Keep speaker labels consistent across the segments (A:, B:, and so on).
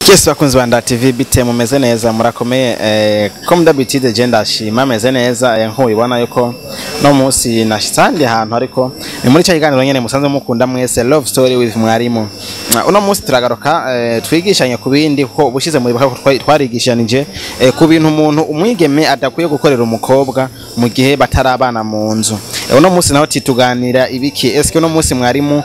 A: Yes, bakunzi ba Nda TV, bite? Mumeze neza? Murakomeye? Comme d'habitude je ndashima, meze neza. Nk'ubibona yuko no munsi nashitse ahandi hantu, ariko ni muri cya kiganiro nyene musanzwe mukunda mwese, Love Story with Mwarimu. Uno munsi turagaruka twigishanye ku bindi, kuko ubushize muri twarigishanije ku bintu umuntu umwigeme adakwiye gukorera umukobwa mu gihe batarabana mu nzu. Uno munsi naho tituganira ibiki? Eske uno munsi mwarimu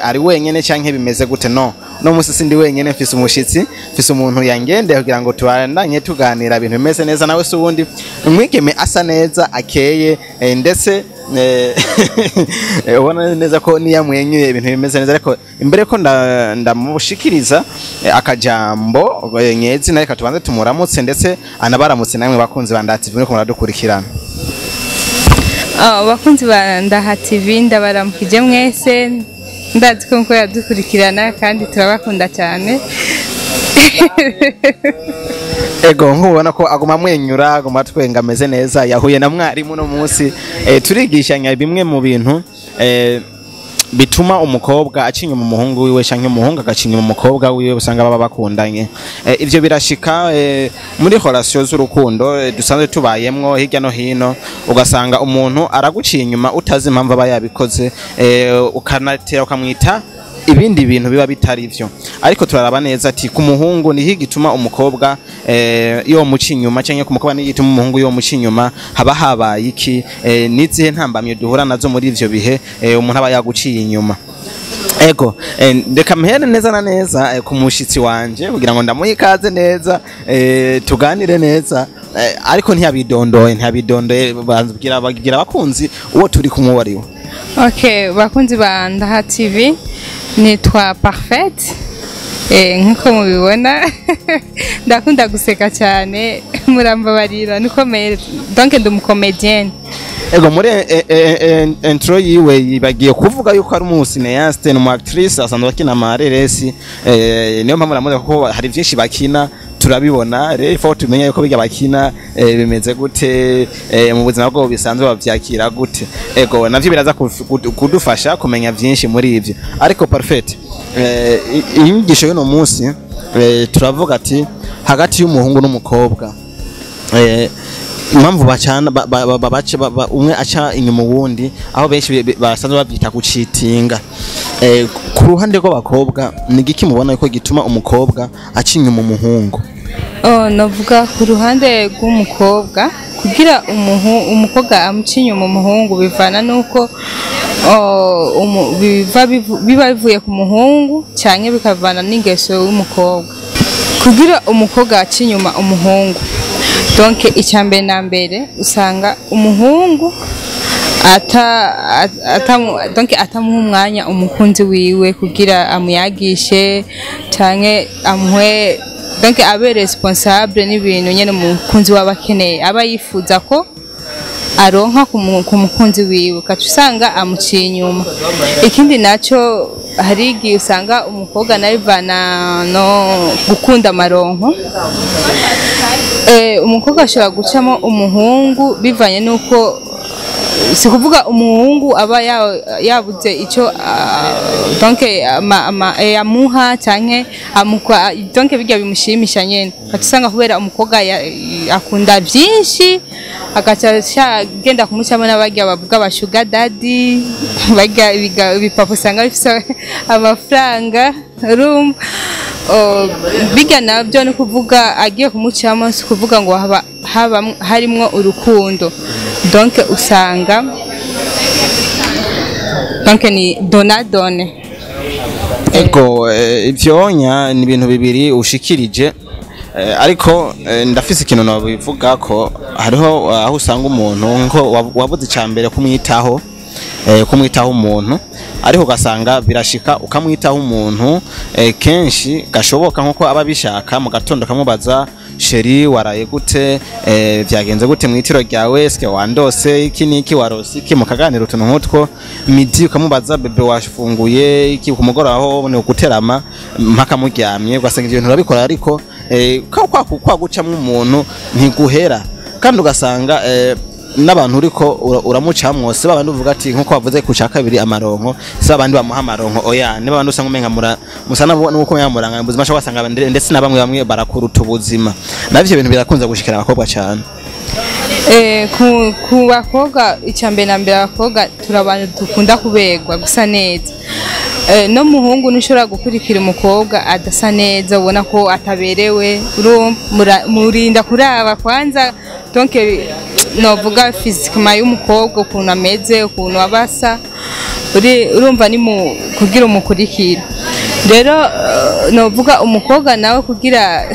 A: ari wenyene canke bimeze gute? No, uno munsi sindi wenyene, mfise umushitsi, mfise umuntu yangendeye kugira ngo tubandanye tuganira ibintu bimeze neza. Nawe se ubundi umwigeme asa neza, akeye, ndetse ubona neza ko niyamwenyuye ibintu bimeze neza. Ariko imbere ko ndamushikiriza akajambo nyezi, reka tubanze tumuramutse, ndetse anabaramutse namwe bakunzi ba Ndaha TV muriko muradukurikirana.
B: Oh, bakunzi ba Ndaha TV, ndabaramukije mwese. Ndazi ko muko yadukurikirana kandi turabakunda cyane.
A: Ego, nkubona ko aguma amwenyura, aguma twenga, ameze neza, yahuye na mwarimu no munsi. Turigishanya bimwe mu bintu bituma umukobwa aca inyuma umuhungu wiwe canke umuhungu agaca inyuma umukobwa wiwe usanga baba bakundanye. Ivyo birashika muri relation z'urukundo dusanzwe tubayemwo hirya no hino, ugasanga umuntu araguciye inyuma utazi impamvu aba yabikoze, ukanatera ukamwita ibindi bintu biba bitari vyo. Ariko turaraba neza ati ku muhungu ni gituma umukobwa yo muca inyuma, canke ku mukobwa ni gituma umuhungu yo muca inyuma, haba habaye iki, nizihe ntambamye duhura nazo muri ivyo bihe umuntu aba yaguciye inyuma. Ego, reka mpere neza na neza ku mushitsi wanje kugira ngo ndamuhe ikaze neza, tuganire neza, ariko ntiyabidondoye. Bagira bagira abakunzi uwo turi kumwe uwo ari we.
B: Okay, bakunzi ba Ndaha TV, nitwa Parfaite. Nkuko mubibona ndakunda guseka cyane, murambabarira niko donc ndi umu comédienne.
A: Ego, muri intro yiwe yibagiye kuvuga yuko ari umu cinéaste, ni umu actrice, asanzwe akina amareresi, niyo mpamvu namuze, kuko hari byinshi bakina turabibona. Rero ifo tumenya yuko bijya bakina bimeze gute mu buzima bwabo bisanzwe, bavyakira gute. Ego, navyo biraza kudufasha kumenya byinshi muri ivyo. Ariko Parfait, inyigisho y'uno munsi turavuga ati hagati y'umuhungu n'umukobwa, impamvu bacana umwe aca inyuma uwundi, aho benshi basanzwe babyita gucitinga. Ku ruhande rw'abakobwa, ni igiki mubona yuko gituma umukobwa aca inyuma umuhungu?
B: Oh, novuga ku ruhande rw'umukobwa, kugira umukobwa amuca inyuma umuhungu bivana nuko oh, biba bivuye ku muhungu canke bikavana n'ingeso y'umukobwa. Kugira umukobwa aca inyuma umuhungu, donc icya mbere na mbere usanga umuhungu donc atamuha umwanya umukunzi wiwe kugira amuyagishe canke amuhe, donc abe responsable n'ibintu nyene umukunzi waba akeneye, aba yifuza ko aronka ku mukunzi wiwe, ugaca usanga amuciye inyuma. Ikindi naco, hari igihe usanga umukobwa nawe bivana no gukunda amaronko. Umukobwa ashobora gucamo umuhungu bivanye n'uko, si kuvuga umuhungu aba yabuze icyo donc amuha canke amukwa, donc bijya bimushimisha nyene, ugaca usanga kubera umukobwa akunda byinshi, agaca agenda kumucamo n'abarya bavuga ba sugar daddy, barya ibipapa usanga bifise amafaranga, urumva. Oh, bijya nabyo ni kuvuga agiye kumucamo, si kuvuga ngo haba harimwo urukundo, donc usanga donc ni donnant donnant.
A: Ego, ivyonya ni ibintu bibiri ushikirije, ariko ndafise ikintu nobivuga ko hariho aho usanga umuntu nko wabuze icya mbere kumwitaho, kumwitaho umuntu, ariko ugasanga birashika ukamwitaho umuntu kenshi gashoboka nkuko aba abishaka, mu gatondo kamubaza: "Chéri, waraye gute? Vyagenze gute mwitiro ryawe? Eske wandose iki niki? Warose iki?" Mukaganira utuntu nk'utwo. Midi ukamubaza: "Bébé, wafunguye iki?" Ku mugoroba ho ni uguterama mpaka muryamye. Ugasanga ivyo bintu urabikora, ariko kwa gucamwo umuntu ntiguhera, kandi ugasanga n'abantu uriko uramucamwo si babandi uvuga ati nkuko bavuze ku ca kabiri amaronko, si babandi bamuha amaronko, oya, ni babandi usanga umenga musa nuko umenga murangana ubuzima, ashobora wasanga ndetse na bamwe bamwe barakuruta ubuzima. Navyo ibintu birakunze gushikira abakobwa cyane.
B: Ku bakobwa, icya mbere na mbere, abakobwa turi abantu dukunda kuberwa gusa neza. No muhungu ntushobora gukurikira umukobwa adasa neza, ubona ko ataberewe. Urumva, murinda kuraba kwanza, donc novuga physiquement y'umukobwa, ukuntu ameze, ukuntu aba asa. Urumva ni mu kugira umukurikira. Rero novuga umukobwa nawe kugira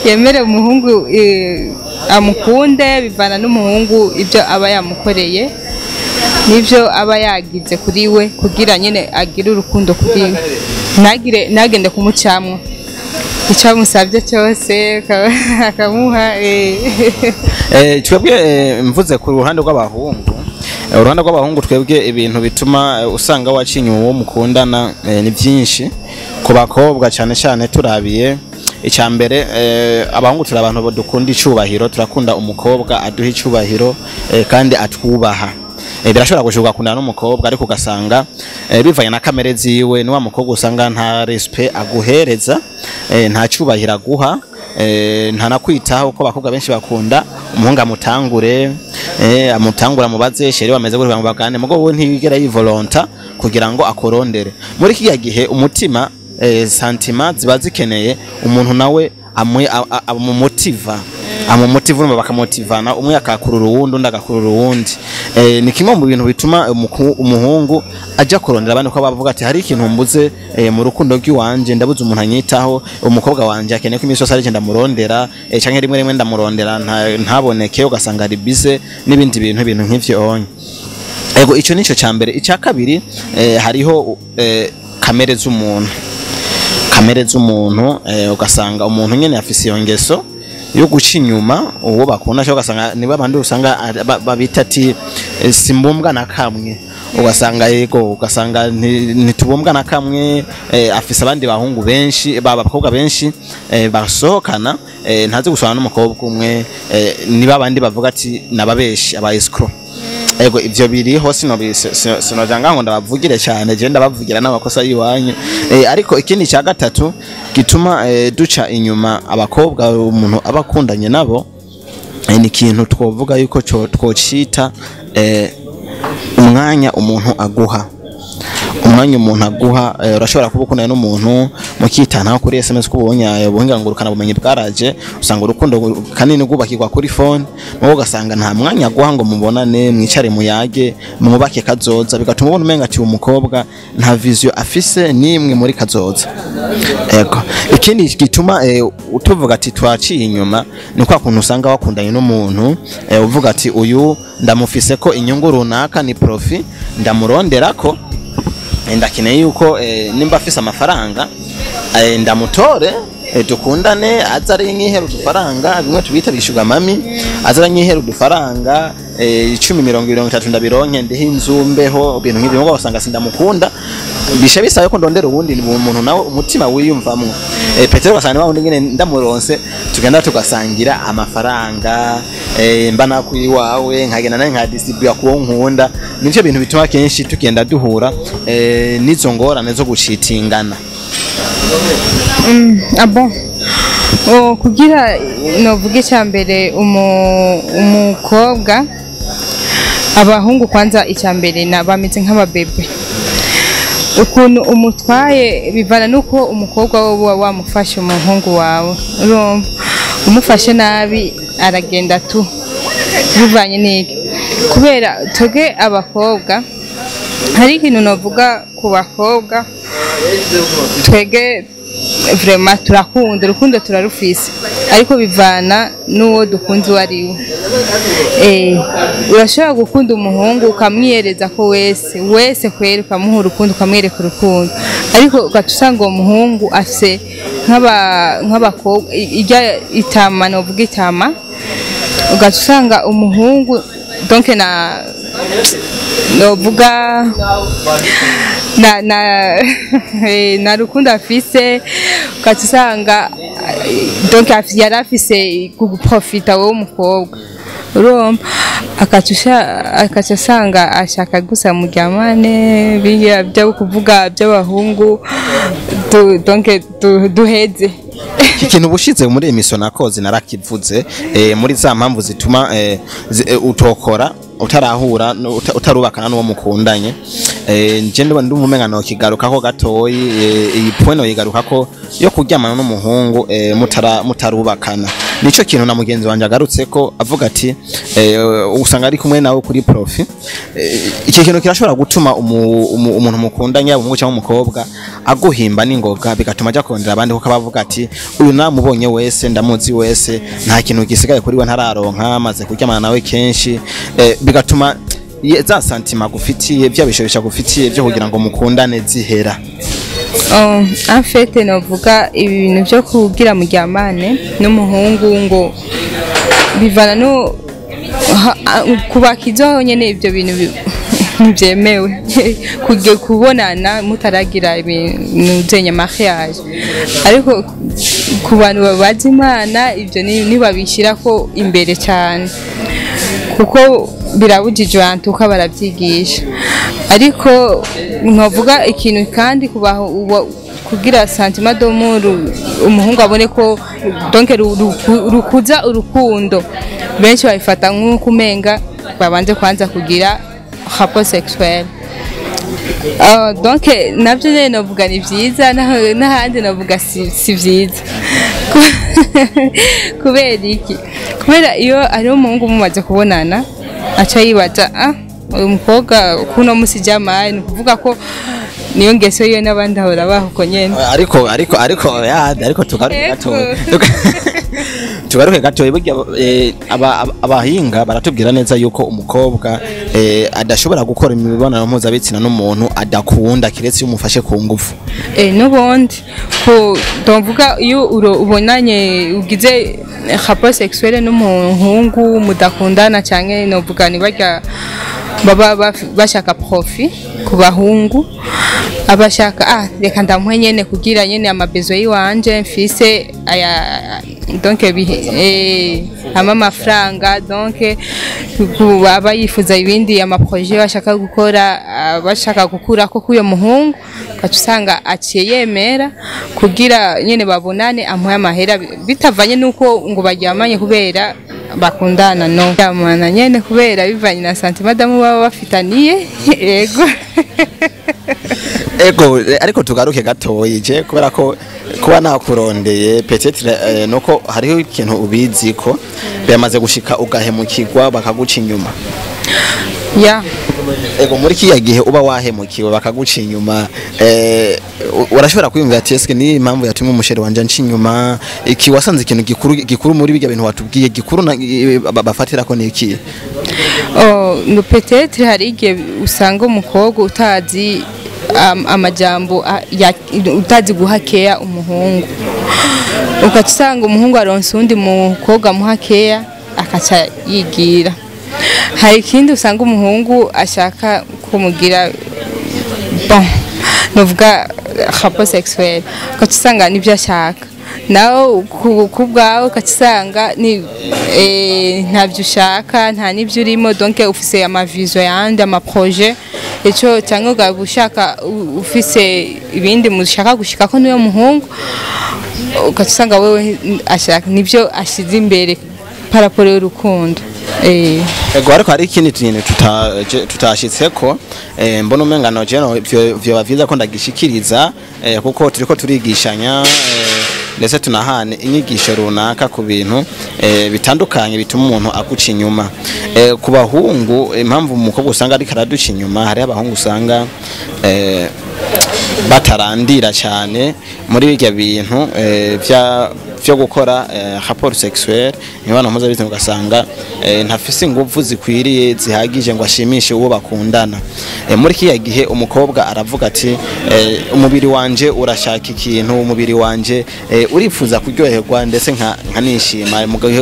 B: yemere umuhungu amukunde, bivana n'umuhungu ibyo aba yamukoreye n'ibyo aba yagize kuri we, kugira nyine agire urukundo kuri we, ntagire ntagende kumucamwo icyo amusabye cyose akamuha.
A: Twebwe mvuze ku ruhande rw'abahungu, uruhande rw'abahungu twebwe ibintu bituma usanga wacinye uwo mukundana ni byinshi. Ku bakobwa cyane cyane turabiye icya mbere, abahungu turi abantu dukunda icubahiro, turakunda umukobwa aduha icubahiro kandi atwubaha. Birashobora gushika ugakundana n'umukobwa, ariko ugasanga bivanye na kamere ziwe, ni wa mukobwa usanga nta respect aguhereza, nta cubahiro aguha, nta nakwitaho, kuko abakobwa benshi bakunda umuhungu amutangure, amutangura amubaze: "Chéri, wameze gute?" Bagane mugo we ntiyigera yivolonta kugira ngo akorondere. Muri kiya gihe umutima, sentiments ziba zikeneye umuntu nawe amumotiva, urumva bakamotivana, umwe akakurura uwundi, undi agakurura uwundi. Ni kimwe mu bintu bituma umuhungu ajya kurondera abandi, ko bavuga ati: "Hari ikintu mbuze mu rukundo rw'iwanje, ndabuze umuntu anyitaho. Umukobwa wanje akeneye ko iminsi yose ari ndamurondera, canke rimwe rimwe ndamurondera ntaboneke, ugasanga ari busy n'ibindi bintu, ibintu nk'ivyo." Onye ego, ico nico ca mbere. Icya kabiri, hariho kamere z'umuntu, kamere z'umuntu, ugasanga umuntu nyene afise iyo ngeso yo guca inyuma uwo bakunda, cyangwa ugasanga niba abandi usanga babita ati simbumbwa na kamwe, ugasanga yego, ugasanga ntitubumbwa na kamwe, afise abandi bahungu benshi, bakobwa benshi basohokana, ntazi gusohokana n'umukobwa umwe, niba abandi bavuga ati nababeshi, aba escroc. Ego, ivyo biriho, sinoja ngo ndabavugire cyane, je ndabavugira n'amakosa yiwanyu. Ariko ikindi cya gatatu gituma duca inyuma abakobwa umuntu aba akundanye nabo, ni ikintu twovuga yuko twocita umwanya umuntu aguha, umwanya umuntu aguha. Urashobora kuba ukundana n'umuntu mukitanaho kuri SMS, ko ubonye ubuhinga ngurukana bumenyi bwaraje, usanga urukundo kanini rwubakirwa kuri phone, mubo ugasanga nta mwanya aguha ngo mubonane, mwicare, muyage, mwubake kazoza, bigatuma ubona umenga ati uyu mukobwa nta vision afise nimwe muri kazoza. Ego, ikindi gituma tuvuga ati twaciye inyuma ni kwa kuntu usanga wakundanye n'umuntu, uvuga ati uyu ndamufise ko inyungu runaka, ni profit ndamurondera ko, ndakeneye yuko nimba afise amafaranga ndamutore, dukundane, aza ari nkihera udufaranga, bimwe tubita bishuga mami, aza ari nkihera udufaranga 10, 20, 30, ndabironke ndiho inzu mbeho, ibintu nk'ibyo. Ngo usanga sindamukunda, bisha bisaba ko ndondera uwundi muntu nawe umutima wiyumvamwo. Petero ugasanga wa wundi nyene ndamuronse, tugenda tugasangira amafaranga, mba nakuri iwawe, nkagenda nawe nkadistribuya kuwo nkunda. Nivyo bintu bituma kenshi tugenda duhura n'izo ngorane zo gucitingana.
B: Ah bon. Oh, kugira novuga icya mbere, umukobwa, abahungu kwanza icya mbere na bameze nk'ababebe, ukuntu umutwaye bivana nuko umukobwa we uba wamufashe. Umuhungu wawe, urumva, umufashe nabi aragenda tu, bivanye n'iki? Kubera twebwe abakobwa hari ikintu novuga ku bakobwa, twege vraiment turakunda, urukundo turarufise, ariko bivana n'uwo dukunze uwo ari we. Urashobora gukunda umuhungu ukamwiyereza ko wese wese kwera, ukamuha urukundo, ukamwereka urukundo, ariko ugaca usanga uwo muhungu afise nk'abakobwa ijya itama, novuga itama, ugaca usanga umuhungu donc na novuga na rukundo afise, ugaca usanga donc yari afise kuguprofita wowe umukobwa. Urumva akaca asanga ashaka gusa muryamane, biriya byo kuvuga by'abahungu, donc duheze.
A: Iki kintu ubushize muri émission nakoze narakivuze, muri za mpamvu zituma utokora utarahura utarubakana n'uwo mukundanye. Nje ndumva umenga nokigarukako gatoyi, iyi point noyigarukako yo kuryamana n'umuhungu mutarubakana. Nico kintu na mugenzi wanje agarutse ko avuga ati usanga ari kumwe nawe kuri profit. Iki kintu kirashobora gutuma umuntu mukundanye, yaba umuhungu cyangwa umukobwa, aguhimba n'ingoga, bigatuma ajya kurondera abandi, kuko abavuga ati uyu namubonye wese, ndamuzi wese, nta kintu gisigaye kuri we ntararonka, amaze kuryamana nawe kenshi. Bigatuma za sentiments agufitiye, bya bishobisha agufitiye byo kugira ngo mukundane zihera.
B: En fait, novuga ibintu byo kugira muryamane n'umuhungu ngo bivana no kubakizaho nyene, ibyo bintu ntibyemewe kujya kubonana mutaragira ibintu byenya mariage. Ariko ku bantu babazi Imana, ibyo ntibabishyira ko imbere cyane, kuko birabujijwe, antuka barabyigisha. Ariko nkavuga ikintu kandi kubaho kugira sentiment d'amour, umuhungu abone ko donc rukuza urukundo, benshi babifata nk'uko umenga babanze kwanza kugira rapport sexuel. Donc nabyo nyene novuga ni vyiza, n'ahandi novuga si vyiza. Kubera iki? Kubera iyo ari umuhungu mumaze kubonana, aca yibaza: ah, uyu mukobwa kuno musi jamaye, ni ukuvuga ko niyo ngeso yiwe n'abandi ahora baho uko nyene.
A: Ariko ya, ariko tugaruke gato, tugaruke gato. Burya abahinga baratubwira neza yuko umukobwa adashobora gukora imibonano mpuzabitsina n'umuntu adakunda, kiretse iyo umufashe ku ngufu.
B: N'ubundi ko ndavuga, iyo ubonanye, ugize rapport sexuel n'umuhungu mudakundana, canke novuga ni barya baba bashaka profit ku bahungu, abashaka ah, reka ndamuhe nyene kugira nyene ama besoins yiwanje mfise aya, donc bihe ama amafaranga, donc aba yifuza ibindi, ama projets bashaka gukora, bashaka gukura ko kuyo muhungu, ugaca usanga aciye yemera kugira nyene babonane, amuhe amahera, bitavanye nuko ngo baryamanye kubera bakundana, no yamana nyene kubera bivanye na sentiment d'amour baba bafitaniye, yego.
A: Ego, ariko tugaruke gatoyi je, kubera ko kuba nakurondeye peut-être nuko hariho ikintu ubizi ko byamaze gushika ugahemukirwa, bakaguca inyuma.
B: Ya.
A: Ego, muri kiya gihe uba wahemukiwe bakaguca inyuma, urashobora kwiyumvira ati eske ni impamvu yatumye umu chéri wanje anca inyuma iki? Wasanze ikintu gikuru gikuru muri bijya bintu watubwiye gikuru bafatira ko ni iki?
B: Oh, no, peut-être hari igihe usanga umukobwa utazi amajambo utazi guha keya umuhungu, ugaca usanga umuhungu aronse uwundi mukobwa amuha keya, akaca yigira. Hari ikindi usanga umuhungu ashaka kumugira, bon, novuga rapport sexuel, ugaca usanga nibyo ashaka, nawe ku bwawe ugaca usanga ni ntabyo ushaka, nta n'ibyo urimo, donc ufise ama visions yandi, ama projets ico, cyangwa ukaba ushaka ufise ibindi mushaka gushikako n'uyo muhungu, ugaca usanga wewe ashaka nibyo ashize imbere par rapport y'urukundo.
A: Ego, ariko hari ikindi kintu tutashitseko, mbona umenga no je no vyoba vyiza ko ndagishikiriza, kuko turiko turigishanya, ndetse tunahane inyigisho runaka ku bintu bitandukanye bituma umuntu aguca inyuma. Ku bahungu, impamvu umukobwa usanga ariko araduca inyuma, hariho abahungu usanga batarandira cyane muri bijya bintu vya vyo gukora rapport sexuel, imibonano mpuzabitsina, ugasanga ntafise inguvu zikwiriye zihagije ngo ashimishe uwo bakundana. Muri kiya gihe umukobwa aravuga ati umubiri wanje urashaka ikintu, umubiri wanje urifuza kuryoherwa, ndetse nka nkanishima mu gihe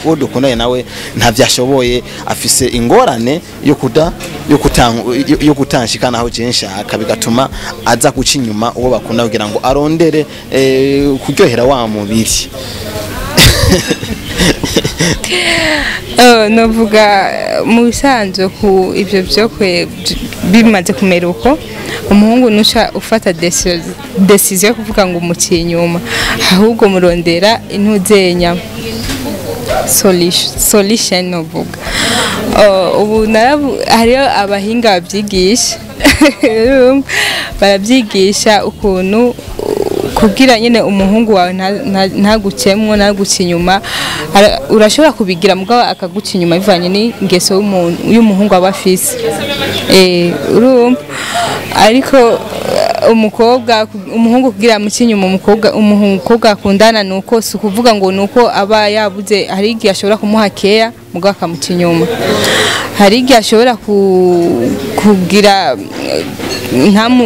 A: uwo dukundanye nawe ntavyashoboye, afise ingorane yo kuda yo kutan yo kutanshika naho je nshaka, bigatuma aza guca inyuma uwo bakunda kugira ngo arondere kuryohera wa mubiri.
B: Novuga mu bisanzwe ku ivyo vyo bimaze kumera uko, umuhungu nusha ufata decision yo kuvuga ngo umuciye inyuma, ahubwo murondera intuzenya solution novuga. Ubu hariyo abahinga babyigisha, barabyigisha ukuntu kugira nyine umuhungu wawe ntagucemwo, ntaguce inyuma. Urashobora kubigira mugabo akaguca inyuma bivanye n'ingeso y'umuhungu aba afise. Urumva, ariko umukobwa, umuhungu kugira amuce inyuma umukobwa akundana, nuko si ukuvuga ngo nuko aba yabuze. Hari igihe ashobora kumuha keya mugabo akamuca inyuma, hari igihe ashobora kugira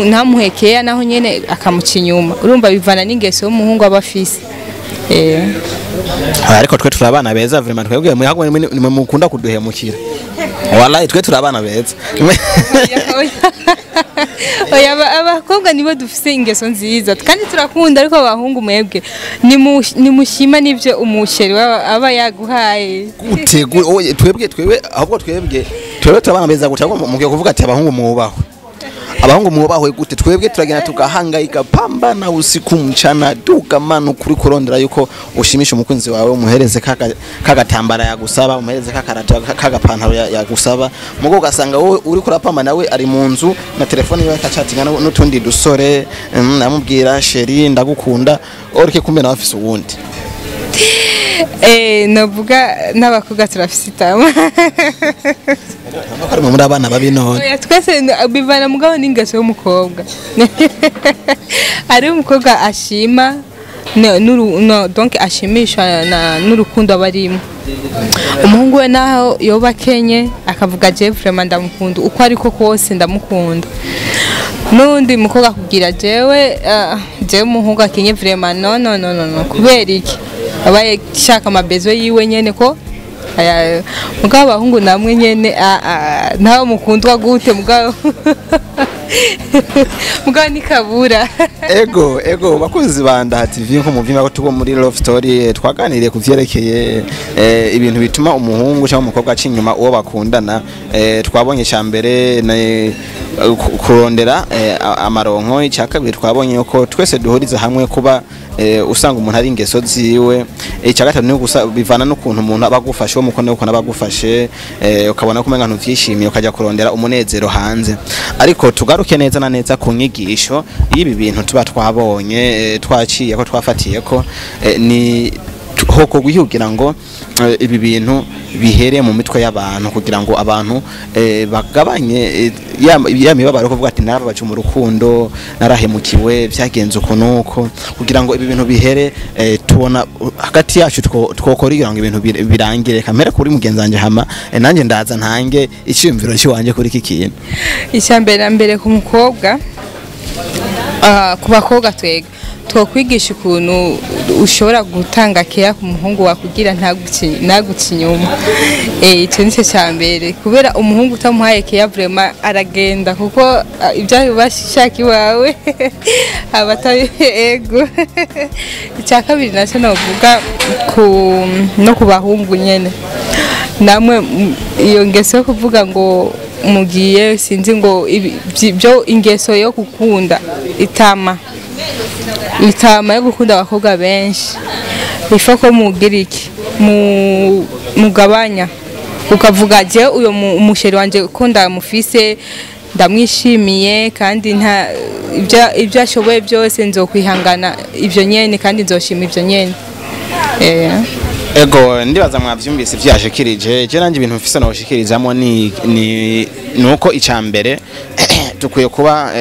B: ntamuhe keya naho nyene akamuca inyuma. Urumva bivana n'ingeso y'umuhungu aba afise.
A: Ariko twe turi abana beza vraiment, twebwe nimwe mukunda kuduhemukira, wallahi twe turi abana beza.
B: Oya, abakobwa nibo dufise ingeso nziza kandi turakunda, ariko abahungu mwebwe nimushima n'ivyo umusheri aba yaguhaye.
A: Gute? Oye, twebwe ahubwo twebwe turi abana beza gute? Ahubwo mugiye kuvuga ati abahungu mwubahwe, abahungu mwubahwe gute? Twebwe turagenda tukahangayika, pambana usiku mchana, duka manu kuri kurondera yuko ushimisha umukunzi wawe, umuhereze kagatambara yagusaba, umuhereze kakarato, kagapantaro yagusaba, mugo ugasanga wowe uri kurapamba, nawe ari mu nzu na telefone yiwe akachatinga n'utundi dusore, namubwira chéri ndagukunda, orike kumbe nawe afise uwundi.
B: Novuga n'abakobwa turafise itama.
A: Ko ari muri abana babi none?
B: Oya, twese bivana mugabo n'ingeso y'umukobwa. Ari umukobwa ashima no, donc ashimishwa n'urukundo aba arimo. Umuhungu we naho yoba akenye akavuga je vraiment ndamukunda uko ariko kose, ndamukunda. N'undi mukobwa akubwira jewe jewe umuhungu akenye vraiment no no no no no, kubera iki? Abaye shaka amabezo yiwe nyene ko aya. Mugabo abahungu namwe nyene ntawe mukundwa gute, mugabo nikabura.
A: Ego, bakunzi ba Ndaha TV, nko muvimba ko tubo muri Love Story, twaganiriye ku vyerekeye ibintu bituma umuhungu cyangwa umukobwa aca inyuma uwo bakundana. Twabonye cya mbere kurondera amaronko, icya kabiri twabonye yuko twese duhuriza hamwe kuba usanga umuntu ari ingeso ziwe, icya gatatu ni gusa bivana n'ukuntu umuntu aba agufashe, uwo mukunda ukuntu aba agufashe, ukabona ko umenga ntuvyishimiye, ukajya kurondera umunezero hanze. Ariko tugaruke neza na neza ku nyigisho y'ibi bintu tuba twabonye, twaciye ko twafatiye ko ni hoko kugira ngo ibi bintu bihere mu mitwe y'abantu, kugira ngo abantu bagabanye ya mibabaro, kuvuga ati narababaje mu rukundo, narahemukiwe, byagenze uko nuko. Kugira ngo ibi bintu bihere, tubona hagati yacu twokora kugira ngo ibintu birangire. Kamere kuri mugenzi wanje, hama nanjye ndaza ntange icyumviro cy'iwanje kuri iki kintu.
B: Icya mbere na mbere ku mukobwa, ku bakobwa twega twokwigisha ukuntu ushobora gutanga keya ku muhungu wawe kugira ntaguce inyuma. Icyo nicyo cya mbere, kubera umuhungu utamuhaye keya vraiment aragenda, kuko ibyo bashaka iwawe aba atari ego. Icya kabiri nacyo navuga ku no ku bahungu nyene namwe, iyo ngeso yo kuvuga ngo mugiye sinzi ngo byo ingeso yo gukunda itama yo gukunda abakobwa benshi, ifa ko mugira iki mugabanya, ukavuga je uyo umusheri wanje ko ndamufise, ndamwishimiye, kandi nta ibyo ashoboye byose nzokwihangana ibyo nyene kandi nzoshima ibyo nyene.
A: Ego, ndibaza mwavyumvise vyashikirije. Je nanje ibintu mfise nawushikirizamo ni nuko icya mbere dukwiye kuba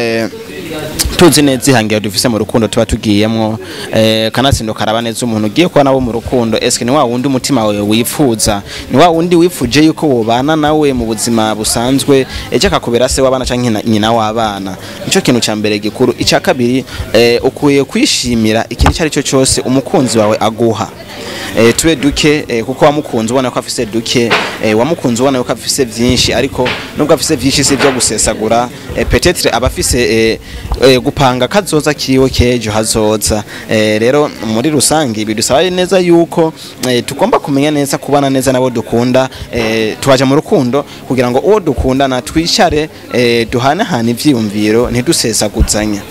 A: tuzi neza ihangiro dufise mu rukundo tuba tugiyemwo, kanatsinda karaba neza umuntu ugiye kuba nawe mu rukundo. Eske ni wa wundi umutima wawe wifuza? Ni wa wundi wifuje yuko wobana nawe mu buzima busanzwe, ejo akakubera se w'abana canke nyina w'abana? Nico kintu ca mbere gikuru. Icya kabiri, ukwiye kwishimira ikintu icyo ari cyo cyose umukunzi wawe aguha. Tube duke, kuko wamukunze ubona ko afise duke, wamukunze ubona ko afise vyinshi, ariko nubwo afise vyinshi si byo gusesagura. Peut-être aba afise gupanga kazoza kiwe kejo hazoza. Rero muri rusange bidusaba neza yuko tugomba kumenya neza kubana neza nabo dukunda. Tubaja mu rukundo kugira ngo uwo dukundana twicare, duhanahana ivyiyumviro, ntidusesaguzanya,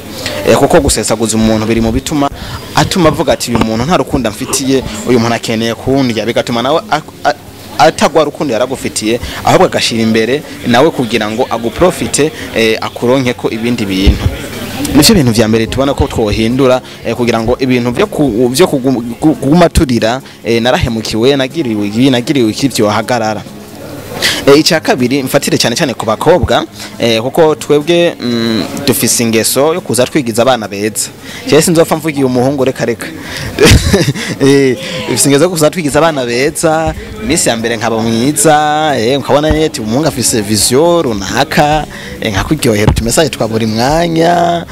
A: kuko gusesaguza umuntu biri mu bituma atuma avuga ati: "Uyu muntu nta rukundo amfitiye, uyu muntu akeneye kundya." Bigatuma nawe atagwa rukundo yaragufitiye, ahubwo agashira imbere nawe kugira ngo aguprofite, akuronke ko ibindi bintu. Nivyo bintu vya mbere tubona ko twohindura, kugira ngo ibintu vyo kuguma turira, narahemukiwe, nagiriwe ibi, nagiriwe iki, vyohagarara. Icya kabiri, mfatire cyane cyane ku bakobwa, kuko twebwe dufise ingeso yo kuza twigiza abana beza. Jewe sinzopfa mvugiye umuhungu, reka reka. Dufise ingeso yo kuza twigiza abana beza. Iminsi ya mbere nkaba mwiza, nkabona neti umuhungu afise vision runaka, nkakuryohera utumesaje twa buri mwanya,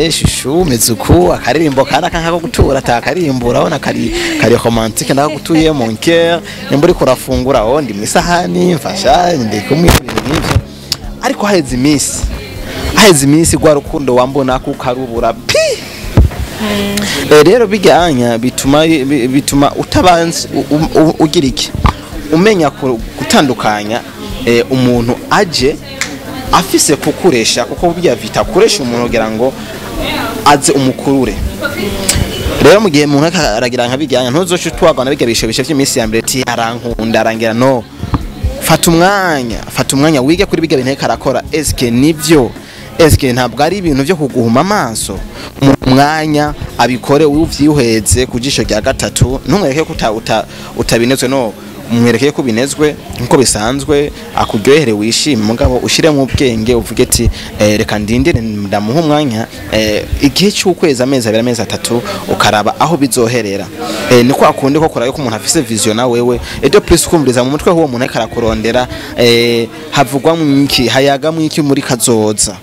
A: chouchou, mezuku, akaririmbo kana nkako gutura atakaririmbo, urabona kari kari romantique, ndakagutuye mon cœur, nimba uriko urafungura, oh, ndi mwisahani, mfasha, ndi kumwe, ibintu nk'ivyo. Ariko haheze iminsi rwa rukundo wambona kukarubura pi. Rero bijyanya bituma utabanza ugira iki, umenya gutandukanya umuntu aje afise kukuresha, kuko burya vita kuresha umuntu kugira ngo aze umukurure. Rero mu gihe umuntu ariko aragira nka bijyanya, ntuzoce utwagwa bijya bishobisho by'iminsi ya mbere ti arankunda arangira. No fata umwanya, fata umwanya wige kuri bijya bintu ariko arakora. Eske nivyo? Eske ntabwo ari ibintu byo kuguhuma amaso? Mu mwanya abikore uvyihweze ku jisho rya gatatu, ntumwereke ko utabinezwe, no mwereke ko binezwe nkuko bisanzwe, akuryohere, wishime, mugabo ushiremo ubwenge, uvuge ati: "Reka ndindire, ndamuha umwanya, igihe cy'ukwezi, amezi 2, amezi 3," ukaraba aho bizoherera. Ni kwa kundi ko kora ko umuntu afise vision na wewe, et de plus kumviriza mu mutwe huwo muntu ariko arakurondera, havugwa mwiki, hayaga mwiki muri kazoza.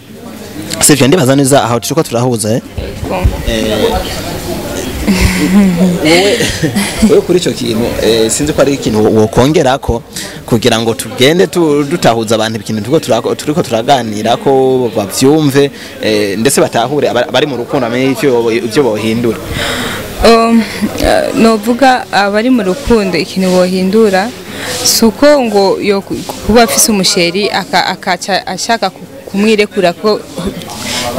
A: Sivyo? Ndibaza neza aho turiko turahuza. Wowe kuri icyo kintu, sinzi ko ari ikintu wokongerako kugira ngo tugende dutahuza abantu ikintu turiko turaganira ko bavyumve, ndetse batahure abari mu rukundo amenye ivyo bohindura.
B: Novuga abari mu rukundo ikintu bohindura si uko ngo yo kuba afise umuchéri akaca ashaka kumwirekura ko,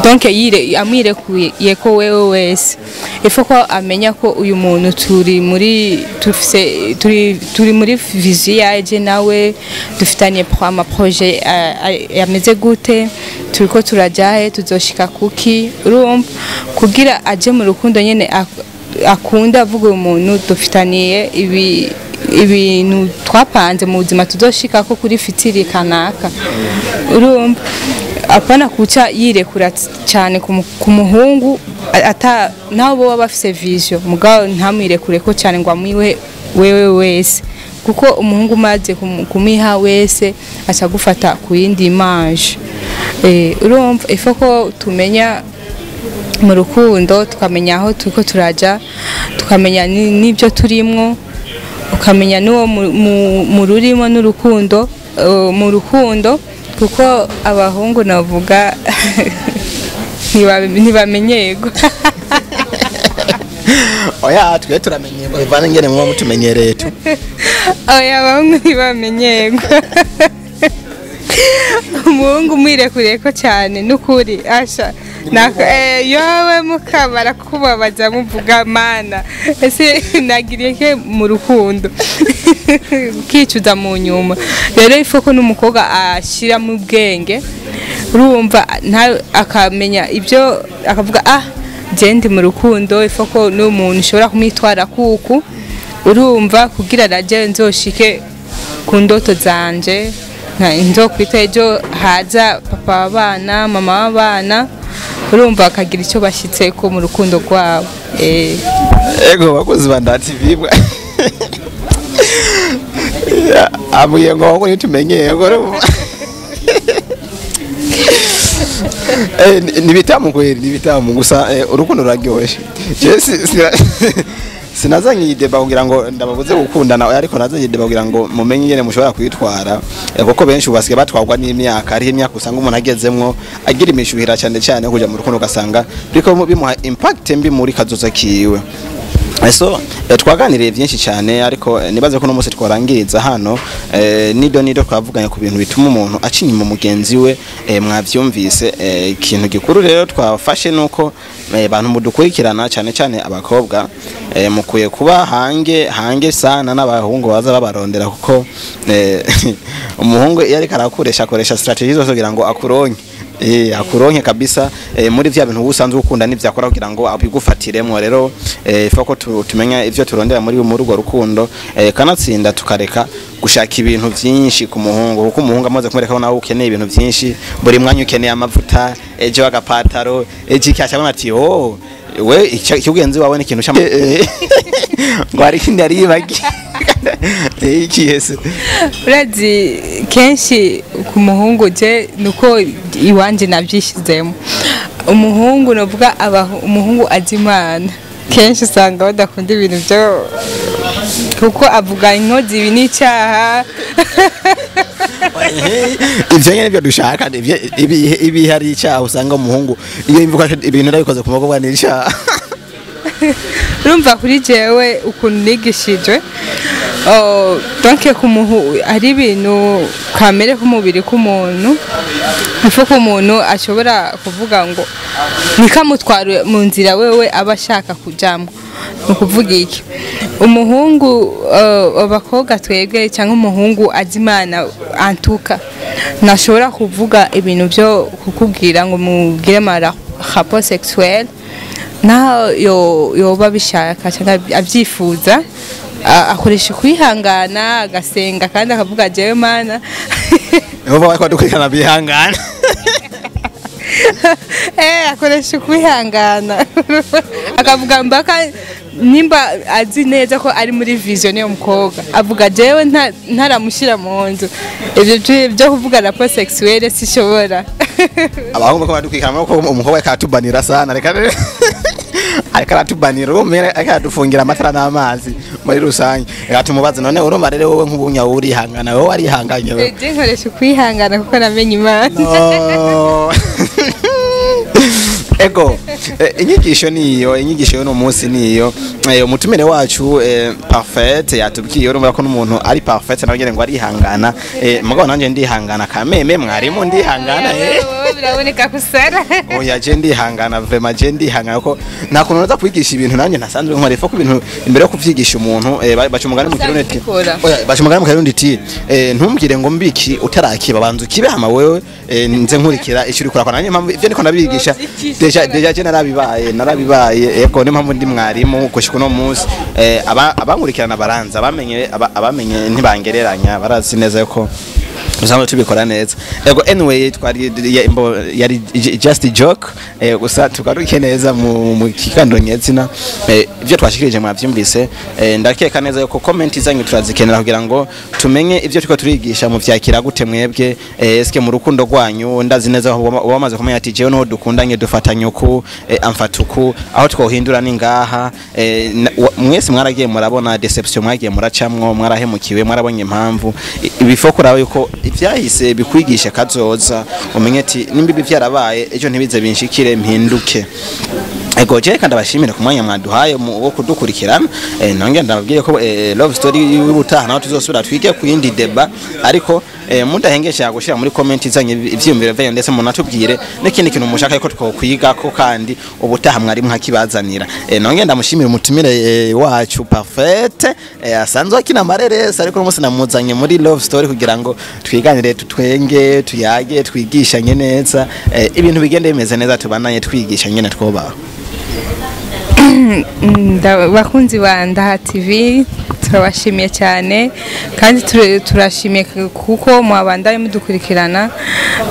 B: donc yire amwirekuye ko wewe wese, ifo ko amenya ko uyu muntu turi muri tufise turi muri vision yaje nawe, dufitanye ama projet yameze gute, turiko turajahe, tuzoshika kuki. Urumva, kugira aje mu rukundo nyene akunda avuga uyu muntu dufitaniye ibi ibintu twapanze mu buzima tuzoshika ko kuri futur kanaka. Urumva, apana kuca yirekura cyane ku muhungu ata nabo baba bafise vision, mugabo ntamwirekure ko cyane ngo amwiwe wewe wese, kuko umuhungu umaze kumiha wese aca gufata ku yindi image. Urumva, ifo ko tumenya mu rukundo, tukamenya aho turiko turaja, tukamenya n'ibyo turimwo, ukamenya n'uwo mu rurimo n'urukundo, mu rukundo, kuko abahungu navuga ntibamenyerwa.
A: Oya, twe turamenyerwa bivana ingene muba mutumenyereye tu.
B: Oya, abahungu ntibamenyerwa. Umuhungu umwirekuriye ko cyane n'ukuri asha yowe mukabara kubabaza, muvuga: "Mana, ese nagiriye ke mu rukundo?" Ukicuza mu nyuma. Rero ifo ko n'umukobwa ashira mu bwenge, urumva, akamenya ibyo akavuga: "Ah, je ndi mu rukundo, ifo ko n'umuntu ushobora kumwitwara kuku." Urumva, kugira raje nzoshike ku ndoto zanje, nzokwita ejo haza papa w'abana, mama w'abana, urumva, bakagira icyo bashyitseko mu rukundo rwabo.
A: Ego, bakozi ba Ndati bibwa abuye ngo ngo nitumenyeye ngo ni bitamu kweli, ni bitamu gusa. Urukundo ruraryoshye. Je Sinazanye iyi débat kugira ngo ndababuze gukundana, ariko nazanye iyi débat kugira ngo mumenye ingene mushobora kwitwara, kuko benshi ubu basigaye batwarwa n'imyaka. Hariho imyaka usanga umuntu agezemwo agira imishuhira cyane cyane kuja mu rukundo, ugasanga biriko bimuha impact mbi muri kazoza kiwe. So twaganiriye byinshi cyane, ariko nibaze ko no munsi twarangiriza hano. Nido nido twavuganye ku bintu bituma umuntu aca inyuma mugenzi we, mwavyumvise. Ikintu gikuru rero twafashe nuko bantu mudukurikirana, cyane cyane abakobwa, mukwiye kuba hange hange sana n'abahungu baza babarondera, kuko umuhungu iyo ariko arakoresha akoresha strategy zose kugira ngo akuronke, akuronke kabisa, muri vya bintu usanzwe ukunda n'ivyakora kugira ngo abigufatiremwo. Rero faut ko tumenya ivyo turondera muri urwo rukundo, kanatsinda tukareka gushaka ibintu vyinshi ku muhungu, kuko umuhungu amaze kumwereka ko nawe ukeneye ibintu vyinshi buri mwanya, ukeneye amavuta ejo, agapataro ejo, iki, acabona ati: "Oh, we ikigenzi wawe ni ikintu cyama ngo hari ikindi yari yibagiye iki ese?"
B: Urazi kenshi ku muhungu, je nuko iwanje nabyishyizemo, umuhungu novuga umuhungu azi Imana kenshi usanga badakunda ibintu byo, kuko avuga inkozi ibi n'icyaha.
A: Ivyo nyene nivyo dushaka. Ibi hari icyaha usanga umuhungu iyo imvuga ibintu ndabikoze ku mukobwa ni icyaha.
B: Urumva kuri jewe ukuntu nigishijwe, oh, donc ku hari ibintu kamere k'umubiri k'umuntu, ifu ko umuntu ashobora kuvuga ngo ntikamutware mu nzira wewe aba ashaka kujamwo. Ni ukuvuga iki? Umuhungu, abakobwa twebwe cyangwa umuhungu azi Imana antuka ntashobora kuvuga ibintu byo kukubwira ngo mubwire ama rapport sexuel, naho yoba abishaka cyangwa abyifuza, akoresha kwihangana, agasenga kandi akavuga: "Jewe Mana."
A: Nibo baba dukurikirana bihangana.
B: Akoresha kwihangana, akavuga mbaka nimba azi neza ko ari muri vision y'uwo mukobwa, avuga: "Jewe ntaramushyira mu nzu, ibyo byo kuvuga rapport sexuelle sishobora."
A: Abahungu ko badukurikirana ko umukobwa akatubanira sana, reka ariko aratubanira, urumva ariko aradufungira amatara n'amazi muri rusange. Reka tumubaze none. Urumva rero wowe nk'ubunya wowe urihangana, wowe warihanganye wewe?
B: Je nkoresha kwihangana kuko namenye Imana.
A: No. Ego, inyigisho niyo, inyigisho y'uno munsi niyo. Umutumire wacu, Parfaite, yatubwiye. Urumva ko n'umuntu ari parfaite nawe nyene ngo arihangana. Mugabo nanje ndihangana kameme, mwarimu, ndihangana.
B: Wowe biraboneka ko usara.
A: Oya, je ndihangana vraiment, je ndihangana ko nta kuntu naza kwigisha ibintu nanjye ntasanzwe nkora. Ifo ko ibintu imbere yo kuvyigisha umuntu, baca umugani mu Kirundi ati
B: Ubikora.
A: Oya, baca umugani mu Kirundi ati: "Ntumbwire ngo mbiki utarakiba, banza ukibe, hama wewe nze nkurikira icyo uriko urakora." Nanjye mpamvu ivyo niko nabigisha déjà je narabibaye, narabibaye. Ego, niyo mpamvu ndi mwarimu gushika uno munsi. Abankurikirana baranza abamenye, abamenye ntibangereranya, barazi neza yuko usanzwe tubikora neza. Ego, anyway, twari yari just a joke, gusa tugaruke neza mu kiganiro nyezina. Ibyo twashikirije mwavyumvise. Ndakeka neza yuko comment zanyu turazikenera kugira ngo tumenye ibyo turiko turigisha mu vyakira gute mwebwe. Eske mu rukundo rwanyu, ndazi neza uba wamaze kumenya ati: "Jewe niho dukundanye dufatanye uku, amfata uku, aho twohindura ni ngaha." Mwese mwaragiye murabona déception mwagiye muracamwo, mwarahemukiwe, mwarabonye impamvu. Bifo kuraba yuko ivyahise bikwigisha kazoza, umenye ati: "Nimba ibi vyarabaye, ejo ntibize binshikire, mpinduke." Ego, je kandi abashimire ku mwanya mwaduhaye wo kudukurikirana. Nongera ndababwiye ko love story y'ubutaha naho tuzosubira twige ku yindi débat, ariko mudahengesha gushira muri comment zanyu ivyiyumviro vyanyu, ndetse munatubwire n'ikindi kintu mushaka ko twokwiga ko kandi ubutaha mwari mwakibazanira. Nongera ndamushimire umutumire wacu Parfaite, asanzwe akina amareresi, ariko uno munsi namuzanye muri love story kugira ngo twiganire, tutwenge, tuyage, twigishanye neza, ibintu bigende bimeze neza, tubananye twigisha nyene twobaho.
B: Bakunzi ba Ndaha TV, turabashimiye cyane kandi turashimiye kuko mwabandanye mudukurikirana.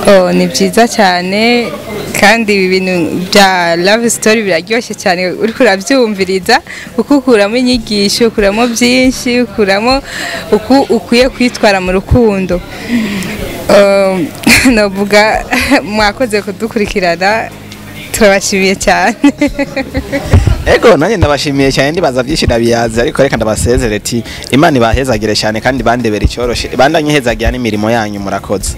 B: Oh, ni byiza cyane kandi ibi bintu bya love story biraryoshye cyane uriko urabyumviriza, kuko ukuramo inyigisho, ukuramo byinshi, ukuramo uko ukwiye kwitwara mu rukundo. Navuga mwakoze kudukurikirana, turabashimiye cyane.
A: Ego, nanjye ndabashimiye cyane, ndibaza byinshi ndabiyazi, ariko reka ndabasezere ti Imana ibahezagire cyane kandi bandebere icyoroshe, bandanye ihezagira n'imirimo yanyu. Murakoze.